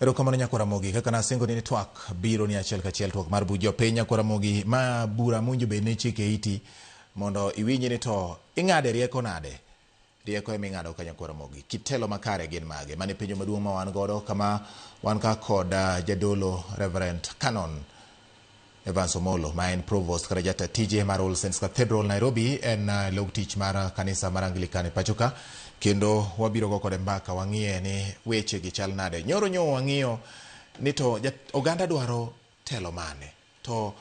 Erokamano Nyakwar Ramogi, kaka nasingo ni twak biro ni achiel kachiel twak mar buch jopiny Nyakwar Ramogi, ma bura mowinjo bed ni ichike iti mondo iwinj ni to ing'ade rieko nade? Rieko ema ing'ado ka Nyakwar Ramogi. Kit telo makare gin mage? Mano e penjo maduong' ma wan godo kama wan ka kod jadolo Reverend Canon Evans Omolo ma en Provost kata jata tije mar All Saints Cathedral Nairobi en log tich mar kanisa mar Anglican e pachoka kendo wabiro go kode mbaka wang'iye ni weche gi chal nade. Nyoro nyo wang'iyo ni to oganda dwaro telo mane to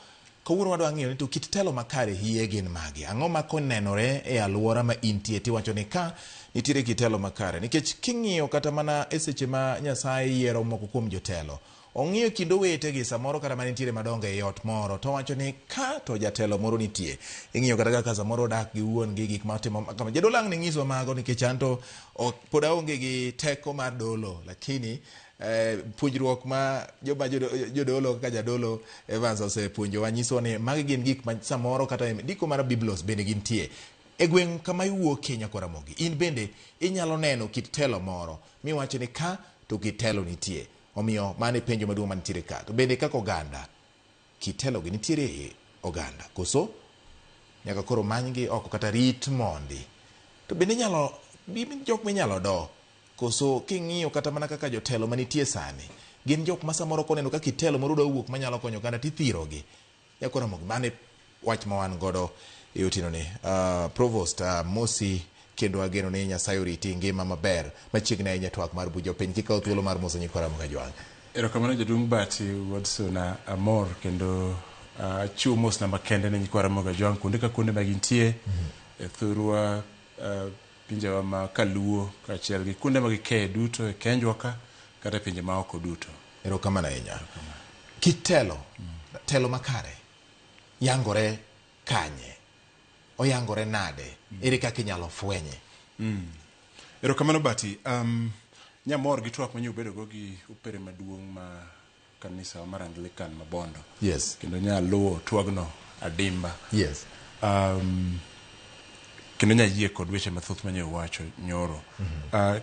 kawuono wadwa ng'iyo ni to kit telo makare hie gin mage. Ang'o ma konenore e aluora ma intie tiwacho ni ka nitiere kit telo makare nikech king'iyo kata mana e seche ma Nyasaye yiero moko kuom jotelo Ong'iyo kind owetegi samoro kata mana nitiere madongo ei ot moro to owacho ni ka to jatelo moro nitie. Ing'iyo kata kaka samoro odak gi wuon gi gik ma otimo kama. Jadolo ang' ne nyiswa mago nikech anto ok pod aonge gi teko mar dolo lakini puonjruok ma joma jodolo kaka jadolo Evans osepuonjowa nyisowa ni magi gin gik ma samoro kata e ndiko mar Biblos bende gintie. E gweng' kama iwuokie Nyakwar Ramogi, in bende inyalo neno kit telo moro miwacho ni ka to kit telo nitie. Omiyo mano e penjo maduong' mantiere ka. To bende kaka oganda, kit telogi nitiere e oganda koso nyaka koro manygi oko kata rit mondi. To bende inyalo gin jok minyalo do koso king'iyo kata mana kaka jotelo manitie sani gin jok ma samoro koneno ka kit telo moro dwa wuok manyalo konyo oganda tithirogi. Nyako Ramogi, mano e wach ma wan godo e otieno ni. Provost, amosi kendo ageno ni Nyasaye oriti ngima maber. Machiegni ahinya twak mar buch jopiny. Kikawo thuolo mar moso nyikwa Ramogi Ajwang'. Erokamano jaduong' Bati wuod Suna, amor kendo achiwo mosna makende ne nyikwa Ramogi Ajwang' kuonde ka kuonde ma gintie e thurwa pinjewa ma kaluo kaachiel gi kuonde ma gikeye duto e Kenjwa ka kata e pinje ma oko duto. Erokamano ahinya. Kit telo, telo makare yangore kanye? Oyangore nade? Ere kaka inyalo fwenye? Erokamano Bati. Nyamor gi twak manyo ubedo go gi opere maduong' ma kanisa mar Anglican ma Bondo. Kendo nya luwo twagno adimba. Kendo nya yie kod weche mathoth manye uwacho nyoro.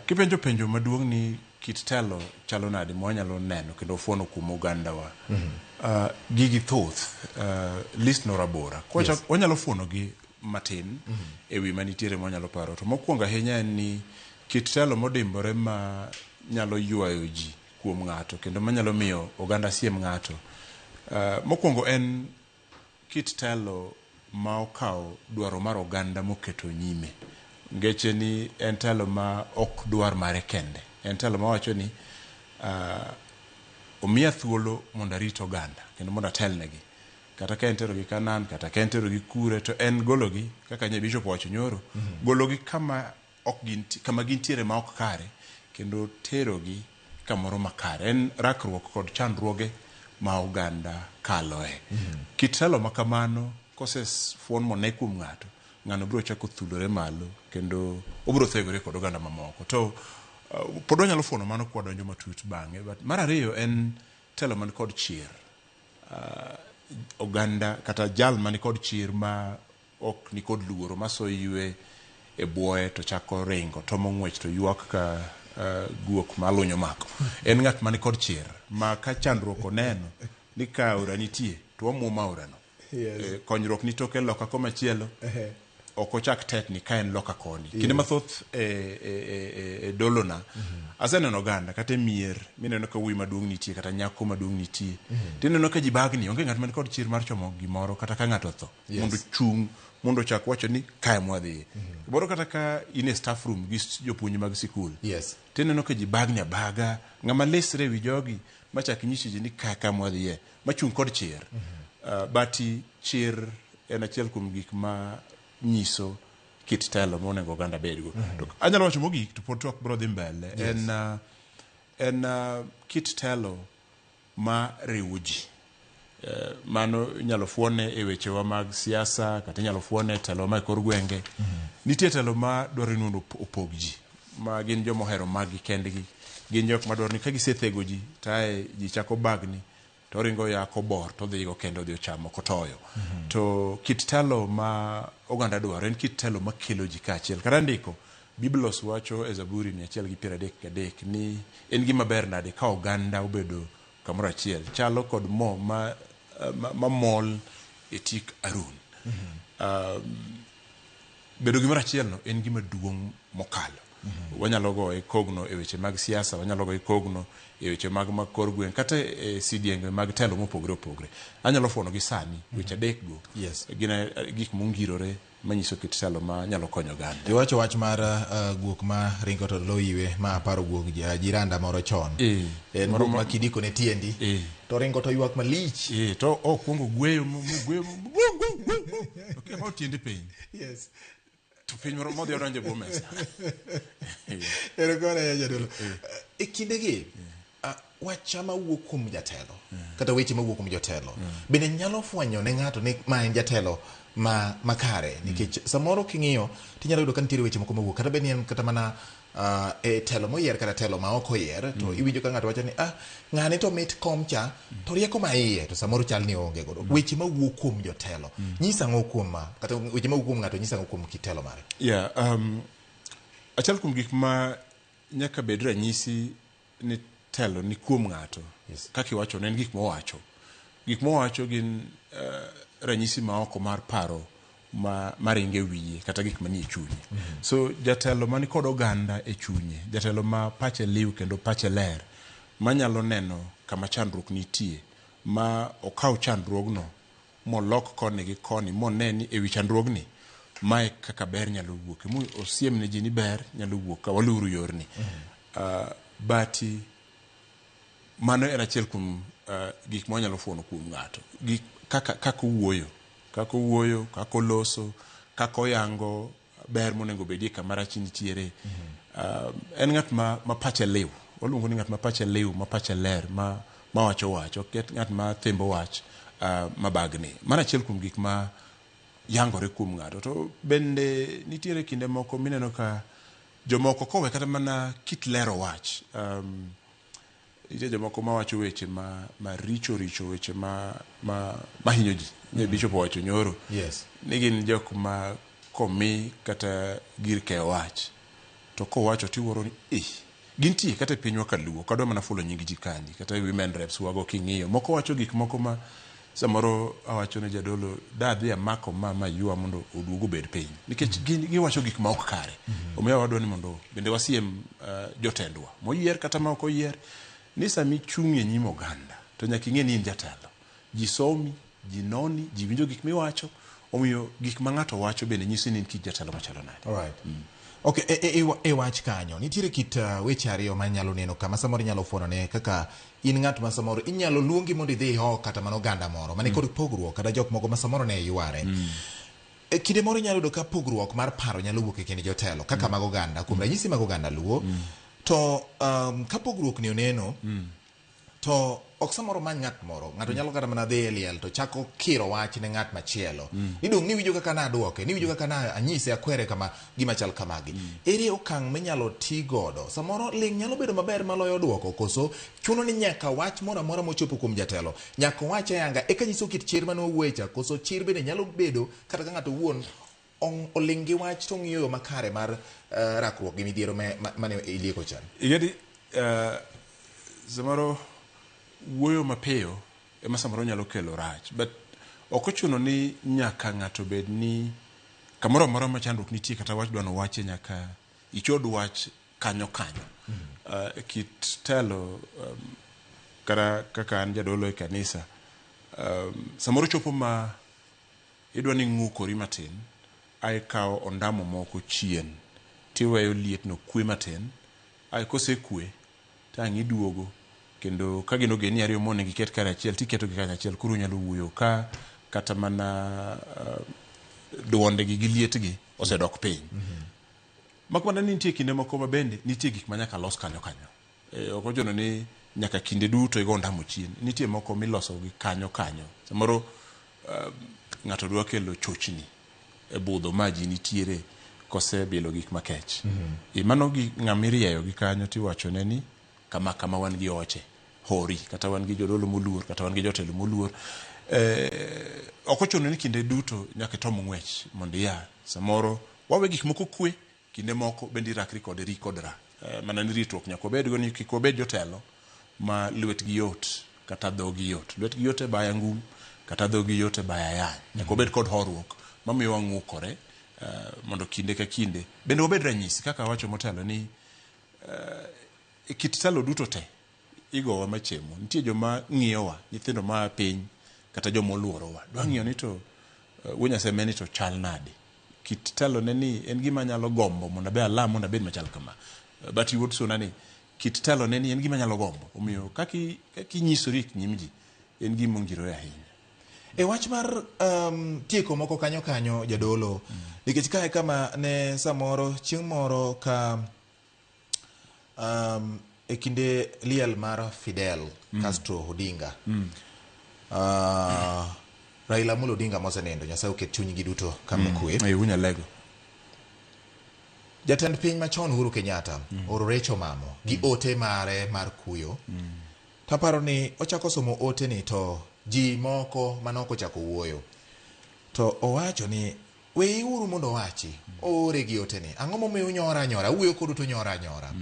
Kipenjo penjo maduong' ni kit telo chalo nade ma wanyalo neno kendo fuono kuom ogandawa. Gigi thoth, list no rabora. Wanyalo fuono gi matin e wi manitiere ma wanyalo paro. To mokwongo ahinya en ni kit telo modimbore ma nyalo ywayo ji kuom ng'ato kendo manyalo miyo oganda siem ng'ato. Mokwongo en kit telo ma okawo dwaro mar oganda moketo nyime. Ngeche ni en telo ma ok dwar mare kende. En telo mawacho ni omiya thuolo mondo arit oganda kendo mondo atelnegi. Kata ka en terogi Canaan, kata ka en terogi kure, to en gologi kaka nye bishop owacho nyoro, gologi kama ok ginti, kama gintiere ma ok kare kendo terogi kamoro makare. En rakruok kod chandruoge ma oganda kaloe. Kit telo ma kamano kosefuon mone kuom ng'ato, ng'ano biro chako thulore malo kendo obiro thegore kod oganda mamoko. To pod wanyalo fuono mano kwadonjo matut bang'e. But mar ariyo en telo man kod chir. Oganda kata jal man kod chir ma ok nikod luoro maso ywe e bwoye to chako ringo tomo ng'wech to ywak ka guok ma luny omako. En ng'at man kod chir ma ka chandruok oneno ni ka aora nitie to wamuomo aorano. Konyruok ni toke loka komachielo ok ochak tetni ka en loka koni. Kinde mathoth e dolona aseneno oganda kata e mier mineno ka wuoyi maduong' nitie kata nyako maduong' nitie. Tineno ka ji bagni onge ng'at man kod chir mar chomo gimoro kata ka ng'ato otho. Mondo chung' mondo ochak wacho ni kae mwadhiye. Moro kata ka in e staff room gi jopuonj mag sikul. Tineno ka ji bagni abaga, ng'ama lesre ewi jogi machak nyiso ji ni ka ka mwadhiye, machung' kod chir. But chir en achiel kuom gik ma nyiso kit telo monego oganda bedgo. To anyalo wacho mogik to pod twak biro dhi mbele. En kit telo ma riwo ji. Mano inyalo fuone e wechewa mag siasa kata inyalo fuone e telo ma e kor gwenge. Nitie telo ma dwaro ni mondo opog ji ma gin joma ohero maggi kendgi. Gin jok madwaro ni ka gisethego ji to ae ji chako bagni to oringo yako bor to odhigo kende odhi ochamo kotoyo. To kit telo ma oganda dwaro en kit telo makelo ji kaachiel. Kata ndiko Biblos wacho e Zaburi 133 ni en gima ber nade ka oganda obedo kamoro achiel, chalo kod mo ma, ma, ma mol e tik Arun. Bedo gimoro achiel no en gima duong' mokalo. Wanyalo goye kogno e weche mag siasa, wanyalo goye kogno e weche mag mag kor gweng', kata e sidienge mag telo mopogore opogore. Anyalo fuono gi sani weche adek go. Gin gik mongirore manyiso kit telo ma nyalo konyo oganda. Iwacho wach mar guok ma ringo to lo iwe ma aparo guok jiranda moro chon. En guok ma kidiko ne tiendi to ringo to ywak malich. To okwongo gweyo mogweyo okay, ma tiende piny. To piny moro modhi odonjo e bwo mesa. Erokamano ahinya jadolo. E kindegi wach mawuok kuom jatelo kata weche mawuok kuom jotelo bende nyalo fwenyo ne ng'ato ni ma en jatelo ma makare, nikech samoro king'iyo tinyalo yudo ka nitiere weche moko mawuok kata bed ni en kata mana e telo moyier kata telo ma ok oyier, to iwinjo ka ng'ato wacho ni ng'ani to mit kom cha to rieko ma iye to samoro chal ni oonge godo. Weche mawuok kuom jotelo nyiso ang'o kuom kata weche mawuok kuom ng'ato nyiso ang'o kuom kit telo mare? Yeah, achiel kuom gik ma nyaka bed ranyisi ni telo ni kuom ng'ato, kaka iwacho ne en gik mowacho. Gik mowacho gin ranyisi ma oko mar paro ma maringe wiye kata gik manie chunye. So jatelo man kod oganda e chunye, jatelo ma pache liw kendo pache ler, manyalo neno kama chandruok nitie, ma okaw chandruogno molok koni gi koni, mone ni ewi chandruogni mae kaka ber nyalo wuok, mo osiem ne ji ni ber nyalo wuok ka waluru yorni. Bati mano en achiel kuom gik ma wanyalo fuono kuom ng'ato. Gik kaka kaka owuoyo, kaka owuoyo, kaka oloso, kaka oyango ber monego bedie kama rach nitiere. En ng'at ma, ma pache liw. Waluongo ni ng'at ma pache liw, ma pache ler, ma, ma wacho wach, ok ng'at ma thimbo wach mabagni. Mano achiel kuom gik ma yangore kuom ng'ato. To bende nitiere kinde moko mineno ka jomoko kowe kata mana kit lero wach. Nitie jomoko mawacho weche ma maricho richo, weche ma ma mahinyo ji. Ne Bishop owacho nyoro. Ni gin jok ma komi kata gir keyo wach to kowacho tiwuoro ni eh, gintie kata e pinywa kaluo, ok adwa mana fulo nying ji kani, kata e women reps wago king'iyo moko wacho gik moko ma samoro awacho ne jadolo dadhi amako ma maywa mondo oduog obed piny, nikech gin giwacho gik ma ok kare. Omiyo wadwa ni mondo bende wasiem jotendwa moyier kata ma ok oyier ni sama ichung' e nyim oganda to nyaka ing'e ni in jatelo. Ji somi, ji noni, ji winjo gik miwacho, omiyo gik ma ng'ato wacho bende nyiso ni in kit jatelo machalo nade. Alright. Okay, e wach kanyo nitiere kit weche ariyo ma nyalo neno kama samoro inyalo fuono ne kaka in ng'at ma samoro inyalo luongi mondo idhi iho kata mana oganda moro mane kod pogruok kata jok moko ma samoro ne yware. E kinde moro inyalo yudo ka pogruok mar paro nyalo wuok e kind jotelo kaka mag oganda, kuom ranyisi mag oganda Luo. To ka pogruok ni oneno to ok samoro many ng'at moro, ng'ato nyalo kata mana dhi e liel to chako kiro wach ne ng'at machielo. Ni dong' niwinjo kaka naduoke, niwinjo kaka na anyise akwere kama gima chal kamagi. Ere okang' minyalo ti godo? Samoro ling' nyalo bedo maber maloyo duoko, koso chuno ni nyaka wach moro amora mochopo kuom jatelo nyaka owache ayanga eka nyiso kit chir mane owuoye cha, koso chir bende nyalo bedo kata ka ng'ato owuon oling' gi wach to ong'iyo yo makare mar rakruok gi midhiero mane ilieko chon. Ing'eni samoro wuoyo mapiyo ema samoro nyalo kelo rach, but ok ochuno ni nyaka ng'ato bed ni kamoro amora ma chandruok nitie kata wach dwano wache nyaka ichod wach kanyo kanyo. Kit telo kata kaka an jadolo e kanisa, samoro chopo ma idwa ni ng'ukori matin, ae ikawo ondamo moko chien tiweyo lietno kwe matin, ae kosekwe to ang' iduogo kendo ka gin ogendni ariyo monego iket kare achiel tiketogi kanyachiel, koro unyalo wuoyo ka kata mana duondegi gi lietgi osedok piny. Mak mana ni nitie kinde moko ma bende nitie gik ma nyaka los kanyo kanyo. Ok ochuno ni nyaka kinde duto igo ondamo chien. Nitie moko miloso gi kanyo kanyo. Samoro ng'ato dwa kelo chochni e budho ma ji nitiere kosebilo gik makech. Mano gi ng'ama irieyo gi kanyo tiwachone ni kama kama wan gi oche hori, kata wan gi jodolo moluor, kata wan gi jotelo moluor. Ok ochuno ni kinde duto nyaka itom ng'wech mondo ia. Samoro wawe gik moko kwe, Kinde moko bende irakri kode ri kod ra. Mana ni ritruok nyaka wabedgo ni kik wabed jotelo ma lwetgi yot kata dhogi yot. Lwetgi yot e baya ngum kata dhogi yot e baya ayany. Nyaka wabed kod horuok mamiyo wang'ukore mondo kinde ka kinde bende wabed ranyisi kaka awacho motelo ni e kit telo duto te igowa machemo. Nitie joma ng'iyowa, nyithindo maa piny kata joma oluorowa. Dwa ng'iyo ni to wuo Nyasaye meni to chal nade. Kit telo ne ni en gima anyalo gombo mondo abe alam mondo abed machal kama. But wuod Suna ni kit telo ne ni en gima anyalo gombo. Omiyo kaki kinyisori e nyim ji en gima ongirore ahinya. E wach mar tieko moko kanyo kanyo jadolo, nikech kae kama ne samoro chieng' moro ka e kinde liel mar Fidel Castro Odinga, Raila Amolo Odinga mosenindo, Nyasaye oket chunygi duto kama okwe. E unyalego. Jatend piny machon Uhuru Kenyatta oro Recho Mamo gi ote mare mar kuyo. Taparo ni ochako somo ote ni to ji moko manok ochako wuoyo. To owacho ni weuru mondo owachi, oore gi ote ni. Ang'o momiyo unyora anyora, wuoyo kodu to unyora anyora.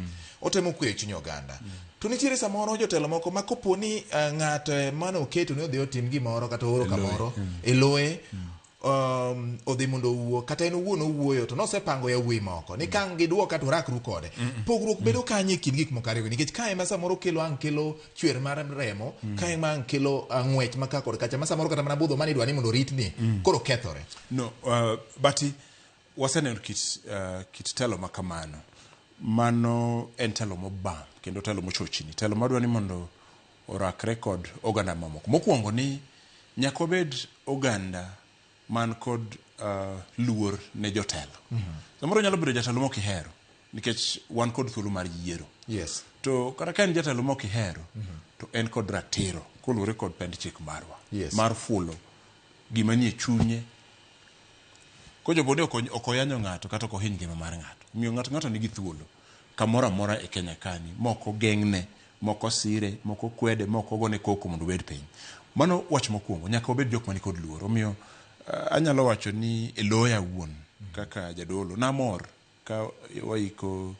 Otemo kweyo chuny oganda. To nitiere samoro jotelo moko ma kopo ni ng'ato mane oketo ni odhi otim gimoro kata ooro kamoro e loye, odhi mondo owuo kata en owuon owuoyo to nosepango yawuoyi moko ni ka ang' giduoka to rakru kode. Pogruok bedo kanye e kind gik moko ariyo nikech kae ma samoro kelo ang' kelo chwer mar remo, kae ma ang' kelo ng'wech ma ka kod kacha ma samoro kata mana budho mane idwa ni mondo oritni koro kethore. No, but waseneno kit telo ma kamano. Mano en telo mobam kendo telo mochochni. Telo madwa ni mondo orakre kod oganda mamoko. Mokwongo ni nyaka wabed oganda man kod luor ne jotelo. Samoro nyalo bedo jatelo mok ihero nikech wan kod thuolo mar yiero. Yes. To kata ka en jatelo mok ihero, to en kod ratiro koluwore kod pend chik marwa. Yes. Mar fulo gima nie chunye. Kochopo ni ok oyanyo ng'ato kata ok ohiny ngima mar ng'ato. Omiyo ng'ato nigi thuolo kamoro amora e Kenya kani mok ogeng'ne, mok osire, mok okwede, mok ogone koko mondo obed piny. Mano wach mokwongo, nyaka wabed jok mani kod luor. Omiyo anyalo wacho ni e loya awuon kaka jadolo namor ka waiko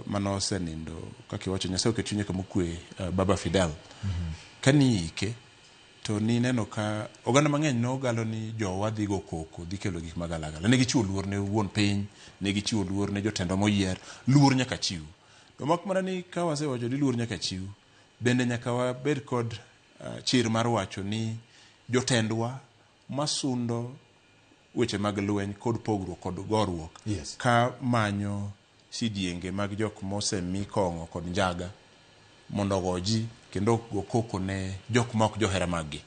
mano osenindo kaka iwacho Nyasaye oket chunye kama okwe, Baba Fidel. Kani ike to nineno ka oganda mang'eny nogalo ni jowa dhi go koko, dhi kelo gik magalagala. Ne gichiwo luor ne wuon piny, ne gichiwo luor ne jotendwa moyier, luor nyaka chiw. To mak mana ni ka wasewacho ni luor nyaka chiw, bende nyaka wabed kod chir mar wacho ni jotendwa masundo weche mag lweny kod pogruok kod goruok. Yes. Ka manyo sidienge mag jok mosemi kong'o kod njaga mondo ogo ji kendo go koko ne jok ma ok johera maggi.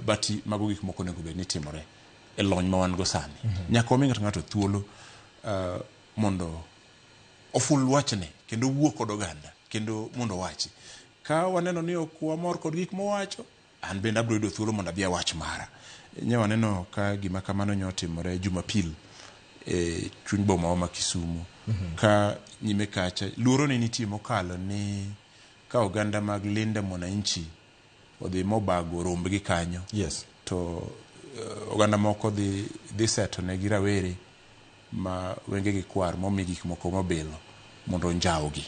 But mago gik moko onego bed ni timore e lony ma wan go sani. Nyaka wami ng'ato ng'ato thuolo mondo oful wachne kendo owuo kod oganda kendo mondo owachi. Ka waneno ni ok wamor kod gik mowacho, an bende abiro yudo thuolo mondo abi awach mara. Nye waneno ka gima kamano nyo otimore Jumapil e chuny boma ma Kisumu. Ka nyime kacha luoro ne nitie mokalo ni ka oganda mag Linda Mwananchi odhi mobago rombgi kanyo. Yes. To oganda moko dhi seto ne gi rawere ma wengegi kwar momi gik moko mobilo mondo onjawgi.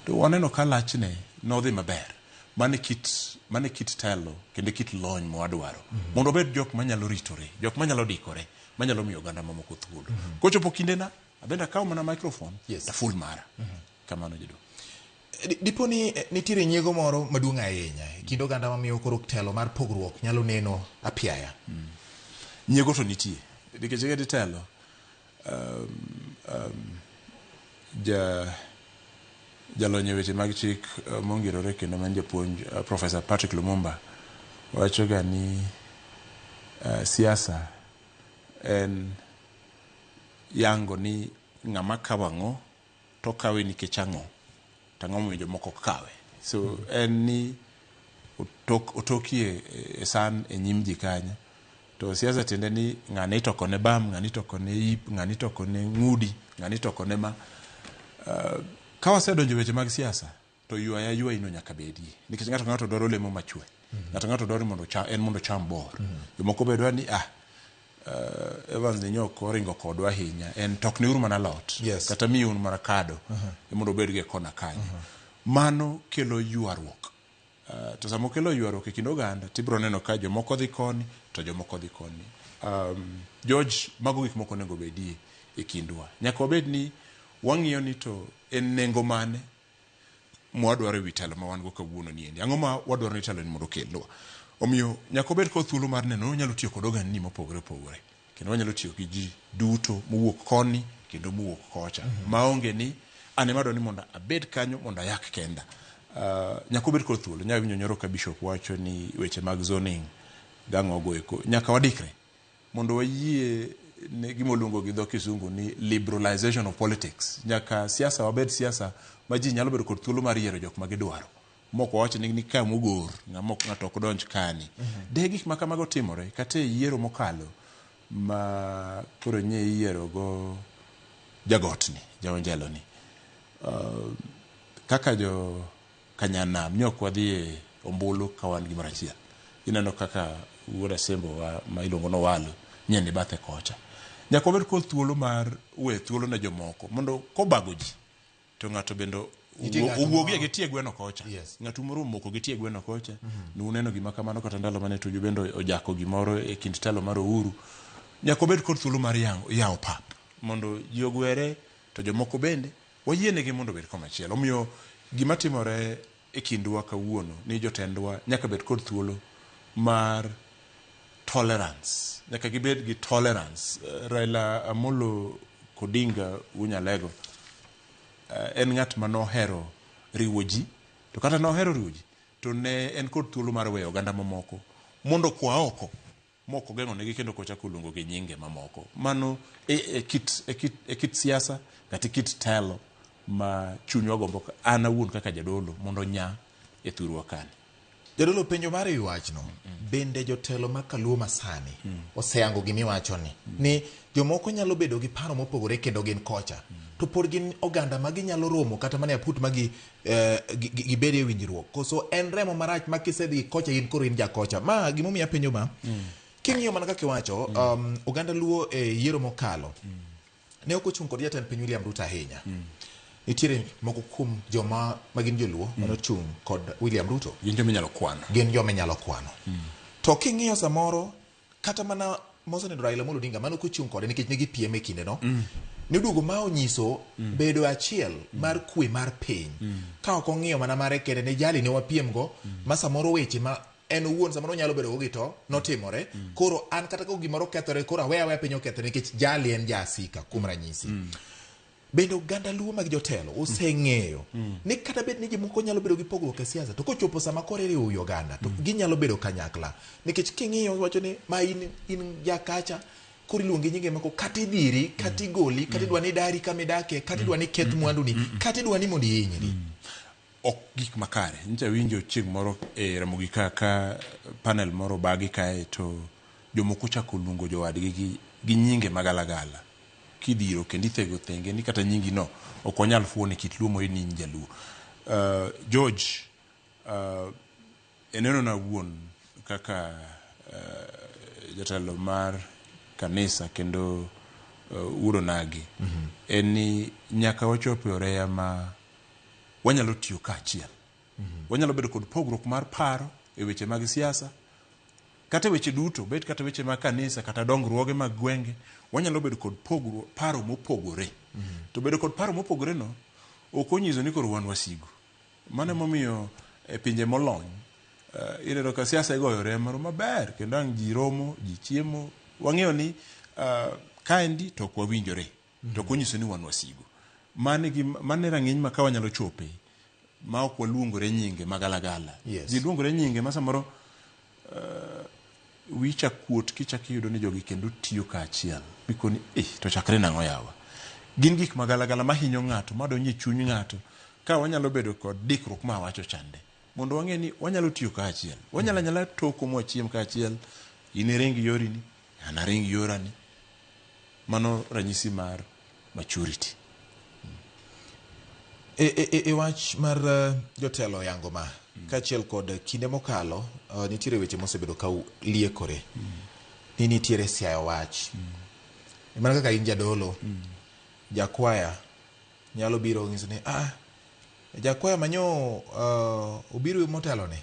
To waneno ka lachne nodhi maber. Mane kit telo kendo kit lony mwadwaro. Mondo obed jok manyalo ritore, jok manyalo dikore, manyalo miyo oganda mamoko thuolo. Kochopo kindena, abende akaw mana microphone, Yes. taful mara. Kamano jaduong'. Dipo ni nitiere nyiego moro maduong' ahinya e kind oganda mamiyo koro telo mar pogruok nyalo neno apiaya. Nyiego to nitie. Nikech ka ditelo, jalony e weche mag chik mongirore kendo ma en japuonj Professor Patrick Lumumba wacho ga ni siasa en yango ni ng'ama kawo ang'o to okawe nikech ang'o to ang'o momiyo jomoko ok kawe. So en ni otokie e san e nyim ji kanyo. To siasa tiende ni ng'ane itoko ne bam, ng'ane itoko ne ip, ng'ane itoko ne ng'udi, ng'ane itoko ne ma. Ka wasedonjo e weche mag siasa to ywaya ywayino nyaka bedie. Nikech ng'ato ka ng'ato dwaro lemo machwe. Ng'ato ng'ato dwaro mondo en mondo ocham bor. Jomoko be dwaro ni Evans ni nyok oringo kodwa ahinya en tokne uru mana lot Yes. kata miyi un mana kado mondo obed go e kona kanyo. Mano kelo ywaruok. To sama okelo ywaruok e kind oganda tibiro neno ka jomoko dhi koni to jomoko dhi koni. George, mago gik moko onego bedie e kindwa. Nyaka wabed ni wang'iyo ni to en nengo mane mwadwaro e wi telo ma wan go kawuono ni endi. Ang'o ma wadwaro ni telo ni mondo okelnwa? Omiyo nyaka wabed kod thuolo mar neno ni wanyalo tiyo kod ogandni mopogore opogore. Kendo wanyalo tiyo gi ji duto mowuok koni kendo mowuok kocha. Maonge ni an ema adwaro ni mondo abed kanyo mondo ayak kenda. Nyaka wabed kod thuolo. Nya winjo nyoro ka bishop wacho ni weche mag zoning gang'o go eko. Nyaka wadikre mondo wayie ne gima oluongo gi dho kisungu ni liberalization of politics. Nyaka siasa wabed siasa ma ji nyalo bedo kod thuolo mar yiero jok ma gidwaro. Mok wawach ni ka mogor ng'ama ok ng'ato ok donj kani. De gik ma kamago timore kata e yiero mokalo ma koro nye iyiero go jagotni, jaonjelo ni. Kaka jo Kanyanam ne ok wadhi e ombulu ka wan gimoro achiel. Ineno kaka wuod Asembo wa ma iluongo ni Owalo nye ni bathe kocha. Nyaka wabed kod thuolo mar we thuolo ne jomoko mondo kobago ji to ng'ato bende owuogie gi tie gweno kocha. Yes. Ng'ato moro omoko gi tie gweno kocha. Nuneno gima kamano kata ndalo mane Tuju bende ojako gimoro e kind telo mar Uhuru. Nyaka wabed kod thuolo mar yawo pap mondo ji ogwere to jomoko bende wayienegi mondo obed komachielo. Omiyo gima timore e kindwa kawuono ni jotendwa nyaka bed kod thuolo mar tolerance. Nyaka gibed gi tolerance. Raila Amolo Odinga Unyalego en ng'at ma nohero riwo ji, to kata nohero riwo ji, to ne en kod thuolo mar weyo oganda mamoko mondo okwa oko mok ogeng'o negi kendo kochako luongo gi nyinge mamoko. Mano e kit siasa kata e kit telo ma chunywa gombo an awuon kaka jadolo mondo onya e thurwa kani. Jadolo, penjo mar ewi wachno, bende jotelo ma kaluo masani oseyango gimiwacho ni ni jomoko nyalo bedo gi paro mopogore kendo gin kocha to pod gin oganda ma ginyalo romo kata mana e aput ma gibed e winjruok, koso en remo marach ma kisedhi kocha in koro in jakocha? Ma gimomiyo apenjo ma king'iyo mana kaka iwacho, oganda Luo e yiero mokalo ne ok ochung' kod jatend piny William Ruto ahinya. Nitiere moko kuom joma ma gin joluo mane ochung' kod William Ruto. Gin joma inyalo kwano. Gin joma inyalo kwano. To king'iyo samoro kata mana mosenedo Raila Amolo Odinga mane ok ochung' kode nikech ne gipiem e kindeno. Noduogo ma onyiso bedo achiel mar kwe mar piny. Ka ok ong'iyo mana mare kende ne jali ne wapiem go ma samoro weche ma en owuon samoro nyalo bedo go gi to notimore. Koro an kata ka gimoro okethore koro aweya aweya piny okethore nikech jali en jasika kuom ranyisi. Bende oganda Luo mag jotelo oseng'eyo ni kata bed ni jomoko nyalo bedo gi pogruok e siasa to kochopo sama koro iriwo wi oganda to ginyalo bedo kanyakla. Nikech king'iyo iwacho ni ma in jakacha koro iluongi nyinge moko kata idhiri kata igoli kata idwa ni idari kama idakie kata idwa ni iketh mwanduni kata idwa ni mondo ihinyri. Ok gik makare. Nyicha winjo chieng' moro e Ramogi ka panel moro obagi kae to jomoko ochako luongo jowadgi gi nyinge magalagala. Kidhiro kendo ithego thenge ni kata nyingi no ok wanyal fuo ni kit luo moyud ni in jaluo. George, e neno na awuon kaka jatelo mar kanisa kendo wuod onagi en ni nyaka wachop e oreya ma wanyalo tiyo kaachiel. Wanyalo bedo kod pogruok mar paro e weche mag siasa kata e weche duto, bed kata weche mag kanisa kata dongruoge mag gwenge, wanyalo bedo kod pogruok paro mopogore. To bedo kod paro mopogore no ok onyiso ni koro wan wasigu. Mano emomiyo e pinje molony ineno ka siasa igoyore moro maber kendo ang' ji romo, ji chiemo, wang'eyo ni kaendi to ok wawinjore. To ok onyiso ni wan wasigu. Mano e rang'iny ma ka wanyalo chope ma ok waluongore nyinge magalagala. Yes. Ji luongore nyinge ma samoro wicha kuot kichak iyudo ni jogi kendo tiyo kaachiel. Mikoni, to chakre nang'o yawa? Gin gik magalagala mahinyo ng'ato, madonjo e chuny ng'ato. Ka wanyalo bedo kod dikruok ma awacho chande. Mondo wang'e ni wanyalo tiyo kaachiel. Wanyalo anyala toko mwachiem kaachiel. In iring yorini, an aring yorani. Mano ranyisi mar maturity. E wach mar jotelo yango ma kaachiel kod kinde mokalo nitiere weche mosebedo ka liekore. ni nitiere siayo wach. Mana kaka in jadolo, jakwaya nyalo biro nyiso ni ah, jakwaya manyo obiro motelo ni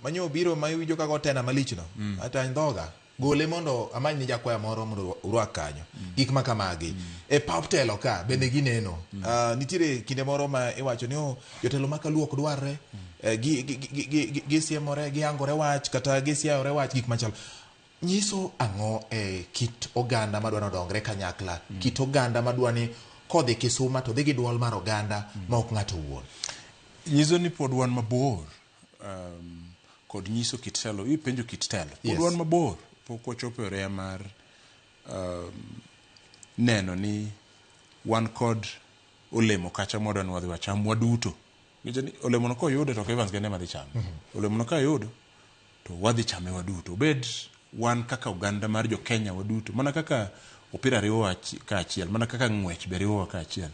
manyo obiro ma iwinjo kaka otena malich no atany dhoga gole mondo amany ni jakwaya moro mondo urwak kanyo. Gik ma kamagi e pap telo ka bende gineno. Nitiere kinde moro ma iwacho ni oh, jotelo ma kaluo ok dwarre, gisiemore, gihangore wach kata gisiayore wach, gik machalo nyiso ang'o e kit oganda madwa nodongre kanyakla, kit oganda madwa ni kodhi Kisuma to dhi gi duol mar oganda ma ok ng'ato owuon? Nyiso ni pod wan mabor kod nyiso kit telo. Ipenjo kit telo. Pod wan mabor, pok wachopo e oreya mar neno ni wan kod olemo kacha mwadwa ni wadhi wacham waduto. Nikech ni olemo no koyude to ok Evans kende ema dhi chame. Olemo no kayudo to wadhi chame waduto. Obed wan kaka oganda mar jo Kenya waduto. Mana kaka opira riwowa kaachiel, mana kaka ng'wech be riwowa kaachiel.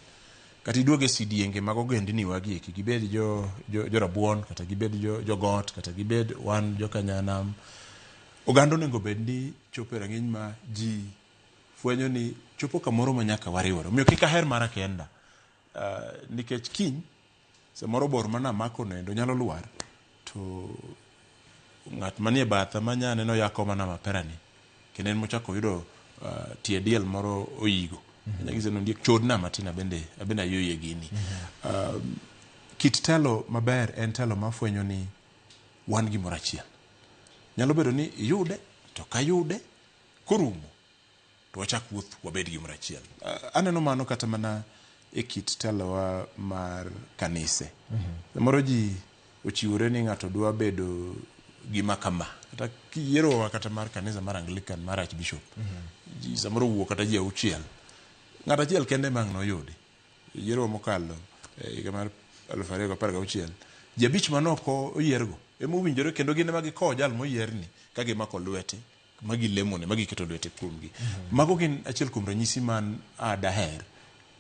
Kata iduog e sidienge mag ogendni wagi eki, gibed jo rabuon, kata gibed jo got, kata gibed wan jo Kanyanam. Oganda onego bed ni chopo e rang'iny ma ji fwenyo ni chopo kamoro ma nyaka wariwore. Omiyo kik aher mara kenda. Nikech kiny, samoro bor mana amako noendo nyalo lwar, to ng'at manie batha manya neno yako mana mapera ni, kendo en mochako oyudo tie diel moro oigo. Nyagise ni ondiek chodna matin abende ayoye gini. Kit telo maber en telo mafwenyo ni wan gimoro achiel. Nyalo bedo ni iyude to kayude korumo to wachak wuoth wabed gimoro achiel. Aneno mano kata mana e kit telowa mar kanise. Samoro ji ochiwore ni ng'ato dwa bedo gima kama. Kata kiyierowa kata mar kanisa mar Anglican mar Archbishop. Ji samoro wuok kata ji auchiel. Ng'ato achiel kende ema ang' noyudi. Yierowa mokalo higa mar 2016, ji abich mane ok oyiergo ema owinjore kendo gin ema gikowo jal moyierni ka gimako lwete ma gilemone ma giketo lwete kuomgi. Mago gin achiel kuom ranyisi man a daher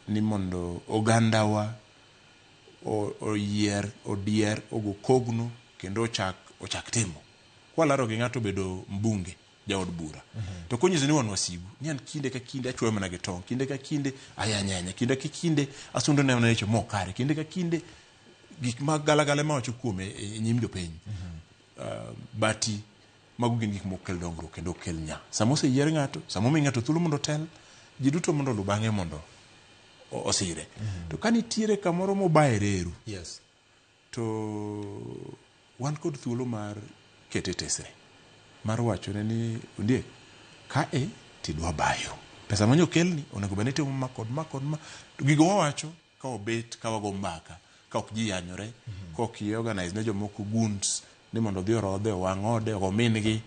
ni mondo ogandawa oyier, odier, ogo kogno kendo ochak timo. Kwalaro gi ng'ato bedo mbunge, jaod bura. To konyiso ni wan wasigu, ni an kinde ka kinde achwoyo mana gi tong', kinde ka kinde ayanyanya, kinde ka kinde asundo ne mana weche mok kare, kinde ka kinde gik ma galagala ema wacho kuome e nyim jopiny. Bati mago gin gik mok kel dongruok kendo ok kel nya. Sama oseyier ng'ato, sama omi ng'ato thuolo mondo otel, ji duto mondo oluw bang'e mondo osire. To ka nitiere kamoro mobaye reru, to wan kod thuolo mar kete tesre, mar wachone ni ondiek, kae tidwa bayo. Pesa manyo kelni, onego bed ni itimo ma kod ma kod ma. To gigo wawacho ka wabet, ka wago mbaka, ka ok ji yanyore, ka ok i organize ne jomoko goons ni mondo odhi orodhe, owang' ode, ogo min-gi,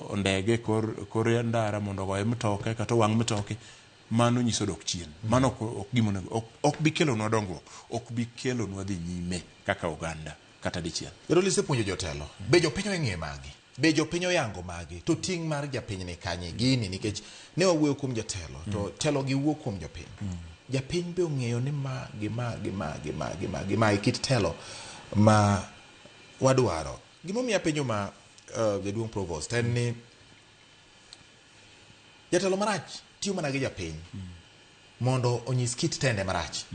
ondege kor ndara mondo ogoye mtoke kata owang' mtoke. Mano nyiso dok chien. Mano ok gima onego, ok bi kelonwa dongruok, ok bi kelonwa dhi nyime kaka oganda kata dichiel. Jadolo isepuonjo jotelo. Be jopiny ong'e magi? Be jopiny oyango magi? To ting' mar japiny ni kanye gini? Nikech ne wawuoyo kuom jatelo, to telo gi wuok kuom jopiny. Japiny be ong'eyo ni ma gi ma gi ma gi ma gi ma gi ma e kit telo ma wadwaro. Gimomiyo apenjo ma jaduong' Provost en ni jatelo marach tiyo mana gi japiny mondo onyis kit tende marach.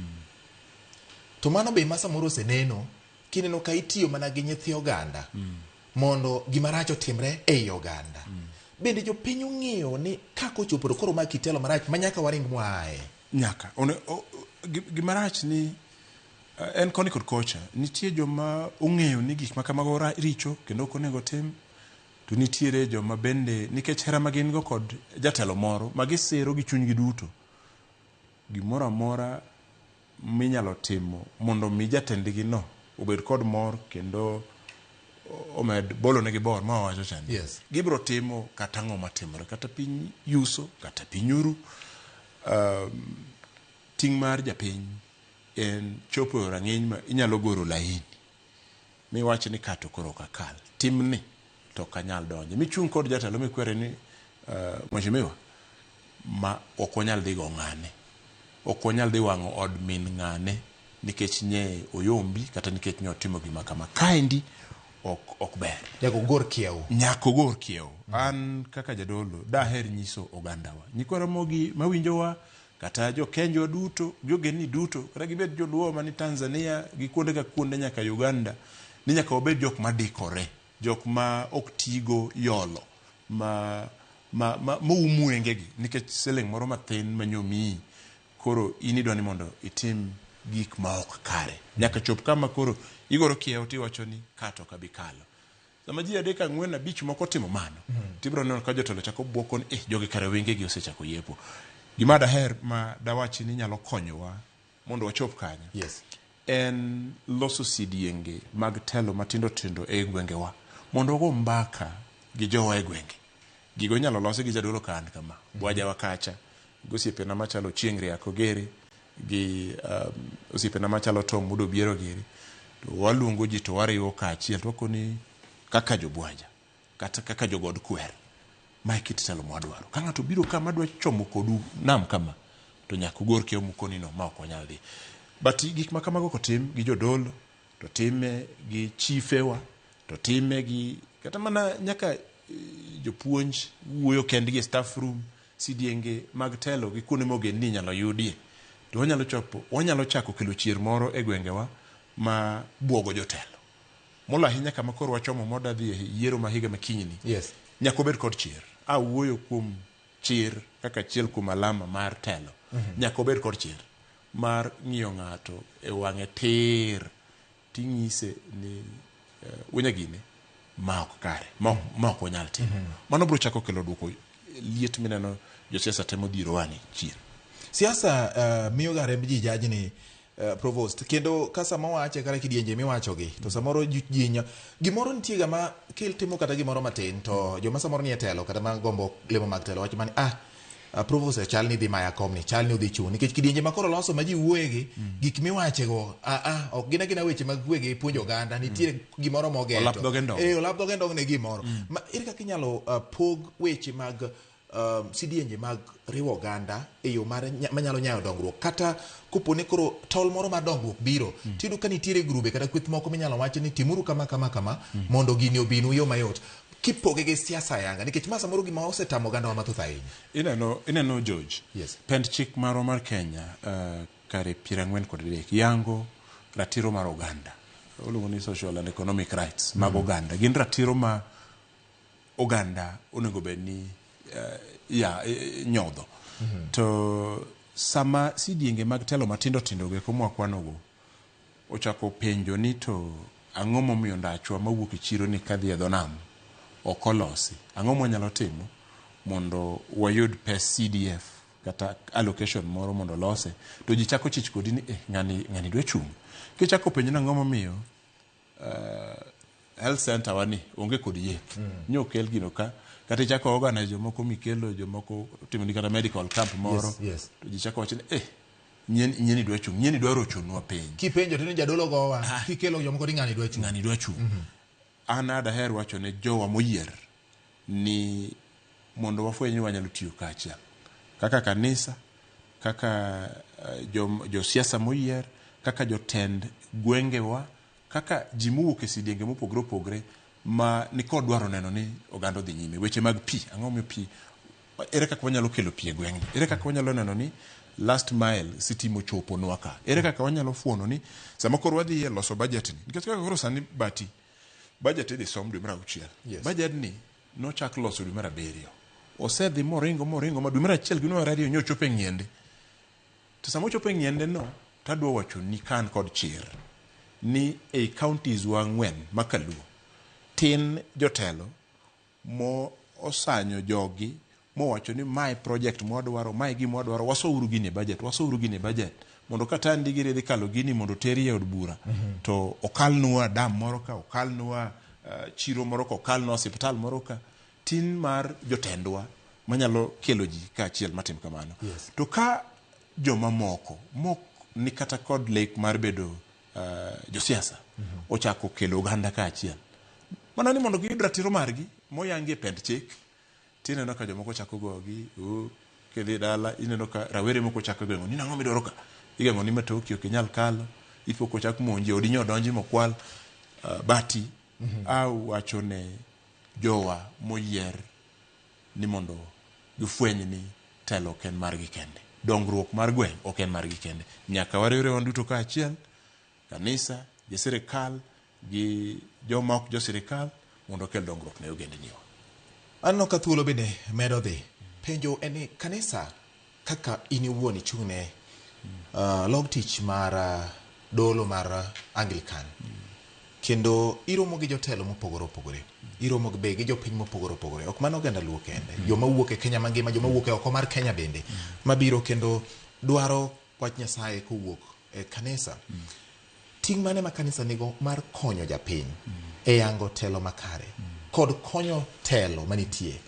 To mano be ma samoro oseneno kineno ka itiyo mana gi nyithi oganda mondo gima rach otimre ei oganda. Bende jopiny ong'eyo ni kaka ochopo to koro ma kit telo marach ma nyaka waring mwaaye? Nyaka. Gima rach ni en koni kod kocha. Nitie joma ong'eyo ni gik ma kamago richo kendo ok onego tim. To nitiere joma bende nikech hera ma gin go kod jatelo moro ma gisiro gi chunygi duto, gimoro amora minyalo timo mondo mi jatendgi no obed kod mor kendo omed bolo negi bor ma wawacho chande. Gibiro timo kata ang'o matimore, kata piny yuso, kata piny uru. Ting' mar japiny en chopo e rang'iny ma inyalo goro laini miwach ni kato koro ok akal, timni to ok anyal donje. Michung' kod jatelo mikwere ni mheshimiwa, ma ok wanyal dhi go ng'ane, ok wanyal dhi wang'o od min ng'ane nikech nye oyombi kata nikech nye otimo gima kama. Kaendi ok ber. Nyaka ogor kiewo. Nyaka ogor kiewo. An kaka jadolo daher nyiso ogandawa, nyikwa Ramogi mawinjowa, kata jokenjwa duto, jogenni duto, kata gibed joluo mani Tanzania gi kuonde ka kuonde nyaka Uganda, ni nyaka wabed jok madikore, jok ma ok tigo yolo ma ma ma moum wengegi nikech siling moro mathin manyomiyi koro in idwa ni mondo itim gik ma ok kare. Nyaka chop kama koro igoro kiewo tiwacho ni ka to ok abi kalo. Sama ji 3, 4, 5 moko otimo mano, tibiro neno ka jotelo chako bwoko ni eh, jogi kare wengegi osechako yepo. Gima daher ma dawachi ni nyalo konyowa mondo wachop kanyo. En loso sidienge mag telo matindo tindo e gwengewa mondo wago mbaka gi jowa e gwenge. Gigo inyalo losi gi jadolo ka an kama, bwajawa kacha, gi osiepena machalo Chieng' Riako Gere, gi osiepena machalo Tom Mudo Biero giri, to waluongo ji to wariwo kaachiel to wakoni kaka jobwaja kata kaka jogod kwer, ma e kit telo mwadwaro. Ka ng'ato obiro ka madwa chomo kodu nam kama, to nyaka ugor kiewo mukoni no ma ok wanyal dhi. But gik ma kamago kotim gi jodolo, to time gi chifewa, to time gi kata mana nyaka jopuonj wuoyo kendgi e staff room, sidienge mag telo gi kuonde mogen ni inyalo yudie, to wanyalo chopo, wanyalo chako kelo chier moro e gwengewa ma buogo jotelo. Molo ahinya kama koro wachomo moda dhi e yiero ma higa makinyni. Nyaka obed kod chir. A wuoyo kuom chir kaka achiel kuom alama mar telo. Nyaka obed kod chir mar ng'iyo ng'ato e wang'e tir ting'ise ni wuonyagine ma ok kare, ma ok wanyal timo. Mano biro chako kelo duoko liet mineno josiasa temo dhirowa ni chien. Siasa miyo ga remb ji jajni, Provost, kendo ka sama wache kata kidienje miwachogi to samoro ji gimoro nitie ga ma kitimo kata gimoro matin to joma samoro nie telo kata ma gombo lemo mag telo wacho mani Provost chal ni dhi maya komni, chal ni odhi chung' nikech kidienje ma koro loso ma ji wuoyegi, gik miwachego ok gin agina weche mag kwe gi puonjo oganda, nitiere gimoro mogeto. Olap dhoge ndong. Olap dhoge ndong ne gimoro. Ma ere kaka inyalo pog weche mag sidienje mag riwo oganda e yo mar manyalo nyayo dongruok, kata kopo ni koro tol moro mar dongruok biro, tiyudo ka nitiere grube kata kweth moko minyalo wach ni timuru kama kama kama mondo gini obinu yo mayot, kipoge gi siasa yanga, nikech ma samoro gima osetamo oganda wa mathoth ahinya. Ineno George, pend chik marwa mar Kenya kare 43 yango ratiro mar oganda, oluongo ni social and economic rights mag oganda, gin ratiro ma oganda onego bed ni nyodho. To sama sidienge mag telo matindo tindo go eko mwakwanogo ochako penjo ni to ang'o momiyo ndachwa mawuok e chiro ni kadhi e dho nam ok olosi, ang'o mwanyalo timo mondo wayud pes CDF kata allocation moro mondo olose, to ji chako chich kodi ni ng'ani dwa chung'. Kichako penjo ni ang'o momiyo health center wani onge kod yath, nyo okel gino ka, kata ichako organize jomoko mikelo jomoko timoni kata medical camp moro, to ji chako wacho ni nyieni dwa chung', nyieni dwa rochonwa piny. Kipenjo to ni jadolo gowa, kikelo jomoko ni ng'ani dwa chung'. Ng'ani dwa chung'. An adaher wacho ne jowa moyier ni mondo wafweny ni wanyalo tiyo kaachiel kaka kanisa, kaka josiasa moyier, kaka jotend gwengewa, kaka ji mowuok e sidienge mopogore opogore ma nikod dwaro neno ni oganda odhi nyime. Weche mag pi, ang'o momiyo pi, ere kaka wanyalo kelo pi e gweng'ni, ere kaka wanyalo neno ni last mile sitima ochoponwa ka, ere kaka wanyalo fuono ni sama koro wadhi e loso budget ni, nikech kaka koro sani bati budget idhi som dwe mar 6. Budget ni nochak loso dwe mar 7, osedhi moringo moringo ma dwe mar 1 gi dwe mar 2 nyochopo e ng'iende. To sama ochopo e ng'iende no, tadwa wacho ni ka an kod chir ni ei counties wa 4 ma Kaluo tin jotelo mo osanyo jogi mowacho ni mae project mwadwaro, mae gima wadwaro, wasouru gini e budget, wasouru gini e budget, mondo ka tandi giri dhi kalo gini mondo teri e od bura, to okalnwa dam moro ka, okalnwa chiro moro ka, okalnwa osiptal moro ka. Tin mar jotendwa manyalo kelo ji kaachiel matim kamano. To ka jomamoko mok ni kata kod lek mar bedo josiasa ochako kelo oganda kaachiel, mana ni mondo giyud ratiro margi moyangi e pend chik, tineno ka jomoko chako gogi, kidhi dala ineno ka rawere moko chako geng'o ni nang'o midwaro ka, igeng'o ni matoki ok inyal kalo, ipo kochak monji, odi nyo donji mokwal, bati. Awacho ne jowa moyier ni mondo gifweny ni telo ok en margi kende. Dongruok mar gweng' ok en margi kende. Nyaka wariwre wan duto kaachiel, kanisa gi sirikal gi joma ok jo sirikal mondo okel dongruok ne ogendiniwa. Aneno ka thuolo bende medo dhi. Penjo en ni kanisa kaka in iwuon ichung'ne log tich mar dolo mar Anglican. Kendo iromo gi jotelo mopogore opogore. Iromo be gi jopiny mopogore opogore. Ok mano oganda Luo kende. Joma wuok e Kenya mangima, joma wuok e oko mar Kenya bende. Mabiro kendo dwaro wach Nyasaye kowuok e kanisa. Ting' mane ma kanisa nigo mar konyo japiny e yango telo makare kod konyo telo manitie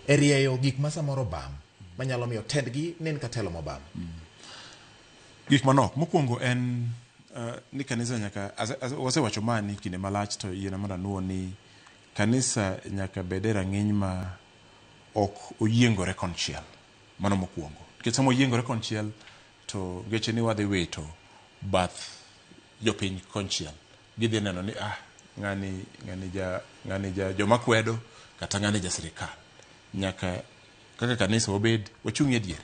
e rieyo gik ma samoro obam manyalo miyo tendgi nen ka telo mobam? Gik manok. Mokwongo en ni kanisa nyaka, wasewacho mani kinde malach to yiena mondo anuo ni kanisa nyaka bed e rang'iny ma ok oyiengore konchiel. Mano mokwongo. Nikech sama oyiengore konchiel to ngeche ni wadhi wito bath jopiny konchiel. Gidhi neno ni ng'ani ja joma kwedo kata ng'ani ja sirikal. Nyaka kaka kanisa wabed wachung' e diere.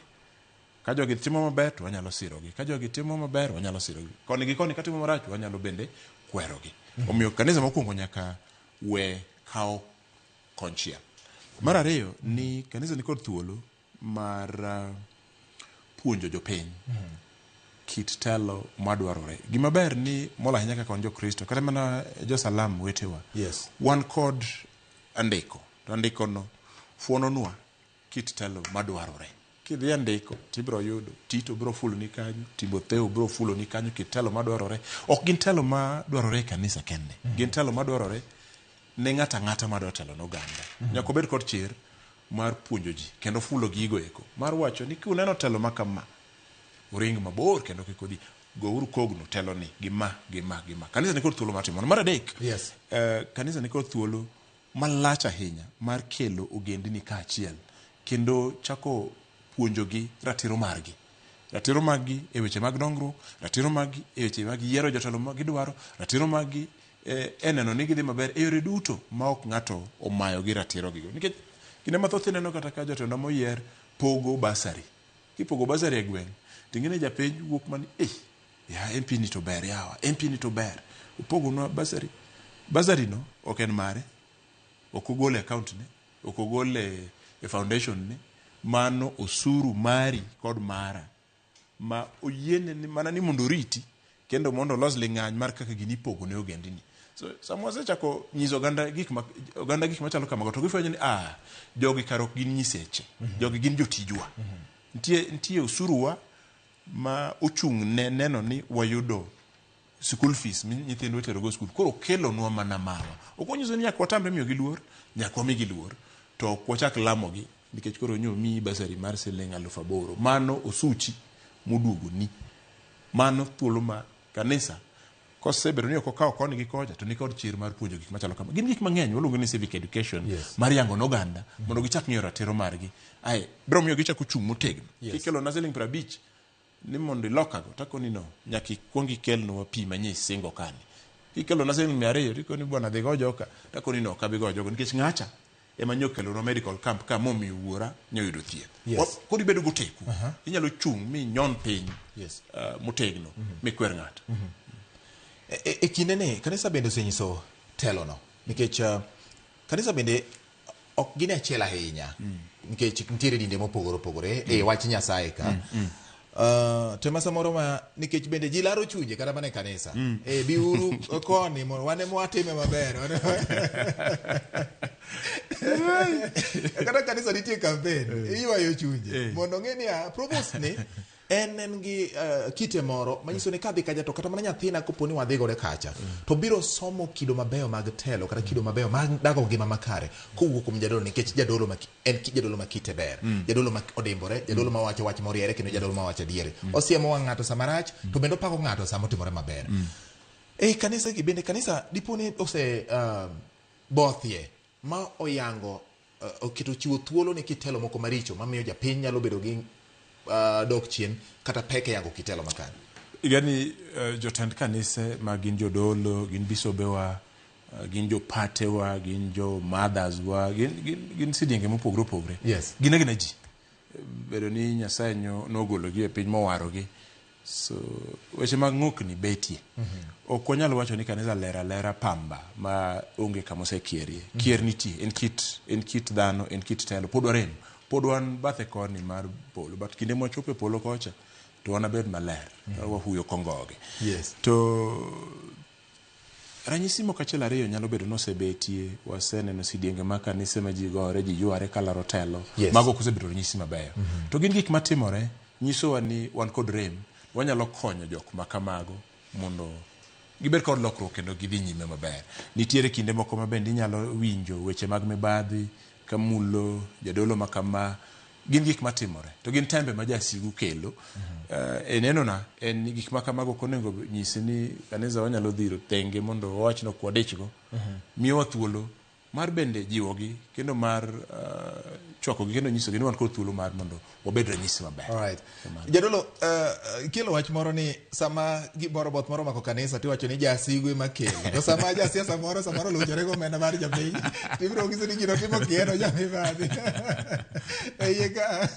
Ka jogi timo maber to wanyalo sirogi. Ka jogi timo maber wanyalo sirogi. Koni gi koni katimo marach wanyalo bende kwerogi. Omiyo kanisa mokwongo nyaka we kawo konchiel. Mar ariyo ni kanisa nikod thuolo mar puonjo jopiny kit telo madwarore. Gima ber ni molo ahinya kaka wan jokristo kata mana josalam wetewa. Wan kod andiko. To andiko no fuononwa kit telo madwarore. Kidhi andiko tibiro yudo Tito biro fuloni kanyo, Timotheo biro fuloni kanyo kit telo madwarore. Ok gin telo madwarore e kanisa kende. Gin telo madwarore ne ng'ato ang'ata madwa telo ne oganda. Nyaka obed kod chir mar puonjo ji kendo fulo gigo eko. Mar wacho ni kuneno telo ma kama, uring mabor kendo kik udhi. Gouru kogno telo ni gi ma, gi ma, gi ma. Kanisa nikod thuolo mar timo. Mar adek, kanisa nikod thuolo malach ahinya mar kelo ogendini kaachiel kendo chako puonjogi ratiro margi. Ratiro maggi e weche mag dongruok, ratiro maggi e weche mag yiero jotelo ma gidwaro, ratiro maggi e neno ni gidhi maber e yore duto ma ok ng'ato omayogi ratiro gigo. Nikech kinde mathoth ineno kata ka jotelo moyier pogo basari. Kipogo basari e gweng', ting'e ni japiny wuok mani, ya MP ni to ber yawa, MP ni to ber. Opogonwa basari. Basari no ok en mare. Ok ogole e account ne, ok ogole e foundation ne. Mano osuru mari kod mara ma oyiene ni mana ni mondo oriti kendo mondo olos ling'any mar kaka gini ipogo ne ogendini. So sama wasechako nyiso oganda gik ma oganda gik machalo kamago to gifwenyo ni jogi kar ok gin nyiseche. Jogi gin jotijwa. Nitie osuruwa ma ochung' ne neno ni wayudo school fees mi nyithindwa itero go school. Koro kelonwa mana mawa. Ok onyiso ni nyaka watamre miyogi luor, nyaka wamigi luor. To ok wachak lamogi nikech koro nyo miyi basari mar siling 8,000. Mano osuchi moduogoni. Mano thuolo ma kanisa kosebedo ni ok okawo koni gi kocha to nikod chir mar puonjo gik machalo kama. Gin gik mang'eny waluongo ni civic education mar yango ne oganda mondo gichak ng'eyo ratiro margi. Ae biro miyo gichako chung' motegno. Kikelo na siling 50 ni mondo ilokago takoni no nyaka ikuong ikelnwa pi manye isingo kani. Kikelo na siling 200 tikoni bwana dhi go joka takoni no ok abi go jogo nikech ng'acha ema nyo okelonwa medical camp ka momiyo wuora nyoyudo thieth. Koro ibedo goteku. Inyalo chung' mi nyon piny motegno mikwer ng'ato. E kinde ni kanisa bende osenyiso telo no nikech kanisa bende ok gin achiel ahinya nikech nitiere dinde mopogore opogore e wach Nyasaye ka. To ema samoro ma nikech bende ji laro chunje kata mana e kanisa. Biuru koni mondo wan ema watime maber. Kata kanisa nitie campaign, iywayo chunje mondo ng'e ni provost ni en gi kite moro manyiso ni kadhi kacha to kata mana nyathina kopo ni wadhi godo kacha to biro somo kido mabeyo mag telo kata kido mabeyo mag dago ngima makare kowuok kuom jadolo nikech jadolo ma en jadolo ma kite ber, jadolo ma odimbore, jadolo ma wacho wach moriere kendo jadolo ma wacho adieri. Osiemo wang' ng'ato sama rach to bende opako ng'ato sama otimore maber. Ei kanisa gi bende kanisa dipo ni ose bothie ma oyango oketo chiwo thuolo ne kitelo moko maricho mamiyo japiny nyalo bedo gi dok chien kata pek e yango kitelo makare. Igani jotend kanise ma gin jodolo, gin bisobewa, Gin jopatewa, gin jo mothers wa, gin sidienge mopogore opogore. Gin agina ji. Bedo ni Nyasaye nogologi e piny mowarogi. So weche mag ng'okni betie. Ok wanyal wacho ni kanisa ler alera pamba ma onge kama osekierie. Kier nitie, en kit dhano, en kit telo. Pod warem, pod wan bathe koni mar polo, but kinde mwachopo e polo kocha to wanabed maler. Wahuyo kongoge. To ranyisi moko achiel ariyo nyalo bedo ni osebetie, waseneno sidienge mag kanise ma ji gore, ji yware kalaro telo. Mago ok osebedo ranyisi mabeyo. To gin gik matimore, nyisowa ni wan kod rem, wanyalo konyo jok ma kamago mondo gibed kod lokruok kendo gidhi nyime maber. Nitiere kinde moko ma bende inyalo winjo weche mag mibadhi kamulo jadolo ma kama, gin gik matimore to gin tembe ma jasigu kelo. E nenona en ni gik ma kamago ok onego nyisi ni kanisa wanyalo dhiro thenge mondo wawach ni ok wadichgo. Miyowa thuolo mar bende jiwogi kendo mar chwakogi kendo nyisogi ni wan kod thuolo mar mondo wabed ranyisi maber. Alright. Jadolo, kelo wach moro ni sama gimoro both moro omako kanisa tiwacho ni jasigu ema kelo. To sama jasiasa moro samoro oluchore go omenda mar japiny, tibiro ng'iso ni gino timo kieno jamibadhi. E iye ka,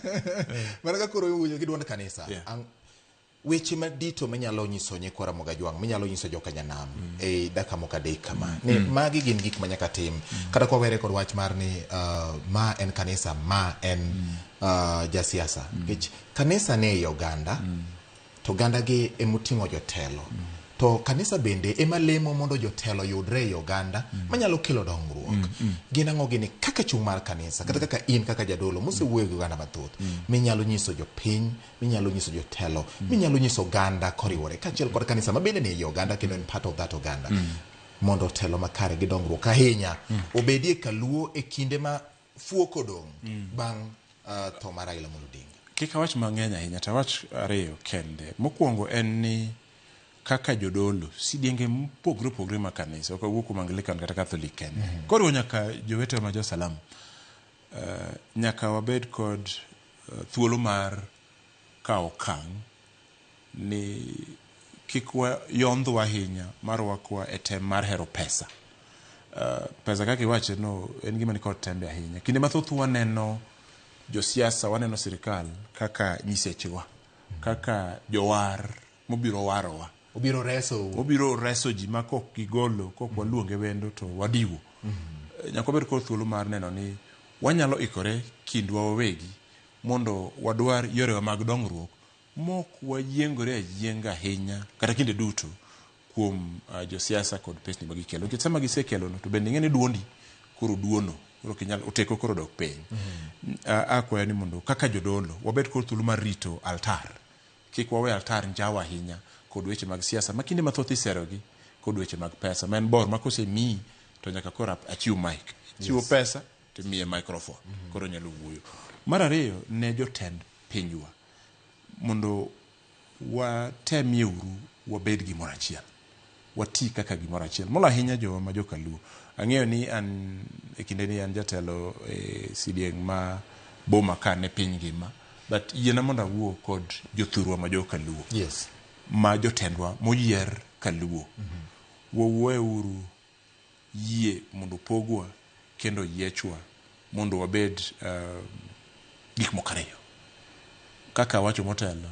mana ka koro iwuoyo gi duond kanisa. Weche madito minyalo nyiso nyikwa Ramogi Ajwang', minyalo nyiso joka Nyanam e dakika moko adek kama, ni magi gin gik ma nyaka tim. Kata kwa were kod wach mar ni ma en kanisa, ma en jasiasa. Nikech kanisa ni ei oganda, to oganda gi emoting'o jotelo. To kanisa bende ema lemo mondo jotelo yudre ei oganda manyalo kelo dongruok. Gin ang'o gini kaka chung' mar kanisa, kata kaka in kaka jadolo mosewuoyo gi oganda mathoth, minyalo nyiso jopiny, minyalo nyiso jotelo, minyalo nyiso oganda koriwore kaachiel kod kanisa ma bende ni ei oganda kendo en part of that oganda, mondo telo makare gi dongruok ahinya obedie kaluo e kinde ma fuok odong' bang' tho mar Raila Amolo Odinga. Kik awach mang'eny ahinya, to awach ariyo kende. Mokwongo en ni kaka jodolo, sidienge mopogore opogore mag kanisa, ok awuo kuom Anglican kata Catholic kende. Koriwo nyaka jowetewa ma jo-Salam, nyaka wabed kod thuolo mar kawo okang' ni kik wayondhwa ahinya mar rwakwa e tem mar hero pesa. Pesa kaka iwache no en gima nikod tembe ahinya. Kinde mathoth waneno josiasa, waneno sirikal kaka nyisechewa, kaka jowar mobiro warowa. Obiro reso. Obiro reso ji ma kok gigolo, kok waluonge wendo to wadiwo. Nyaka wabed kod thuolo mar neno ni wanyalo ikore kindwa wawegi mondo wadwar yorewa mag dongruok mok wayiengore ayienga ahinya kata kinde duto kuom josiasa kod pesni ma gikelo. Nikech sama gisekelo no to bende ing'e ni duondi koro duono, koro ok inyal, oteko koro dok piny. Akwayo ni mondo kaka jodolo wabed kod thuolo mar rito altar. Kik wawe altar njawa ahinya kod weche mag siasa ma kinde mathoth iserogi kod weche mag pesa ma en bor ma kosemiyi to nyaka koro achiw mic. Chiwo pesa to imiye microphone. Koro onyalo wuoyo. Mar ariyo ne jotend pinywa mondo watemie uru wabed gimoro achiel. Wati kaka gimoro achiel. Molo ahinya jowa ma jokaluo. Ang'eyo ni an e kinde ni an jatelo e sidieng' ma boma ka ne piny ngima. But yiena mondo awuo kod jothurwa ma jokaluo. Ma jotendwa moyier kaluo. Wawuoe uru yie mondo pogwa kendo yiechwa mondo wabed gik moko ariyo. Kaka awacho motelo,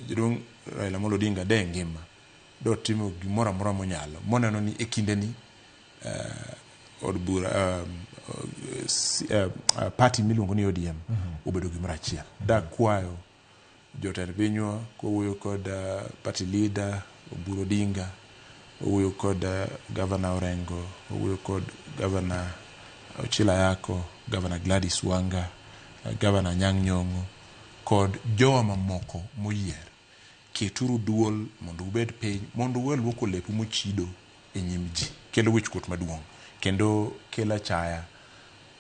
jaduong' Raila Amolo Odinga de ngima dotimo gimoro amora monyalo moneno ni e kindeni od bura party miluongo ni ODM obedo gimoro achiel. Dakwayo jotend pinywa kowuoyo kod party leader Oburu Odinga, owuoyo kod Governor Orengo, owuoyo kod Governor Ochilo Ayako, Governor Gladys Wanga, Governor Anyang' Nyong'o kod jowa mamoko moyier. Keturu duol mondo ubed piny mondo uwe luoko lepu mochido e nyim ji. Kelo wichkuot maduong' kendo kelo achaya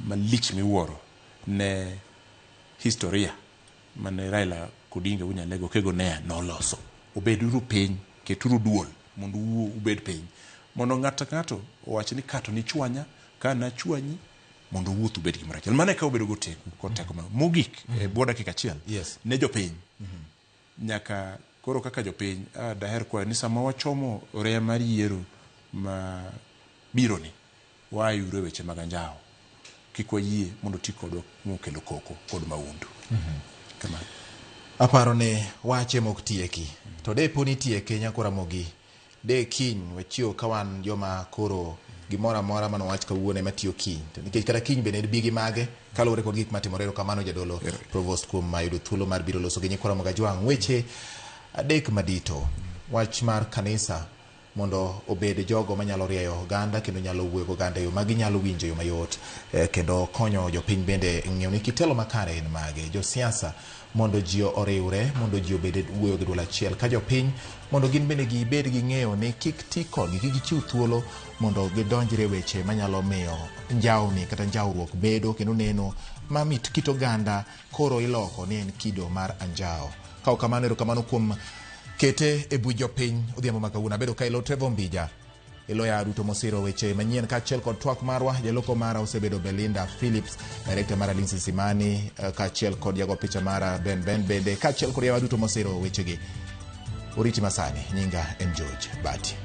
malich miwuoro ne historia mane Raila Odinga Wuod Kego Nea noloso. Obeduru piny, keturu duol mondo uwuo ubed piny. Mondo ng'ato ka ng'ato owach ni ka to nichwanya, ka nachwanyi, mondo uwuoth ubed gimoro achiel. Mano eka ubedo goteku kod teko mogik e bwo dakika achiel ne jopiny. Nyaka koro kaka jopiny, daher kwayo ni sama wachomo oreya mar yiero ma bironi waayuru e weche mag anjawo. Kik wayie mondo oti kodwa mokelo koko kod maundu. Kamano. Aparo ni wache mok tieki. To depo ni tieke nyako Ramogi, de kiny wachiew ka wan joma koro gimoro amora mane owach kawuono ema tiyo kiny. To nikech kata kiny bende bi gi mage kaluwore kod gik matimore. Erokamano jadolo Provost kuom yudo thuolo mar biro loso gi nyikwa Ramogi Ajwang'. Weche adek madito. Wach mar kanisa mondo obed jogo manyalo rieyo oganda kendo nyalo wuoyo goganda e yo ma ginyalo winjo e yo mayot kendo konyo jopiny bende ng'eyo ni kitelo makare en mage. Josiasa mondo ji oriwre mondo ji obed wuoyo gi duol achiel ka jopiny mondo gin bende gibed gi ng'eyo ni kik ti kodgi, kik gichiw thuolo mondo gidonjre e weche manyalo miyo njawni kata njawruok bedo kendo neno ma mit kit oganda koro iloko ni en kido mar anjawo. Ka ok kamano, erokamano kuom kete e buch jopiny odhiambo ma kawuono. Abedo ka ilo Trevor Mbija, iloya duto mosiro weche manyien kaachiel kod twak marwa. Jaloko mara osebedo Belinda Phillips, director mara Lindsay Simani, kaachiel kod jago picha mara Ben Ben bende, kaachiel kod yawa duto mosiro wechegi. Oriti masani, nyinga en George Bati.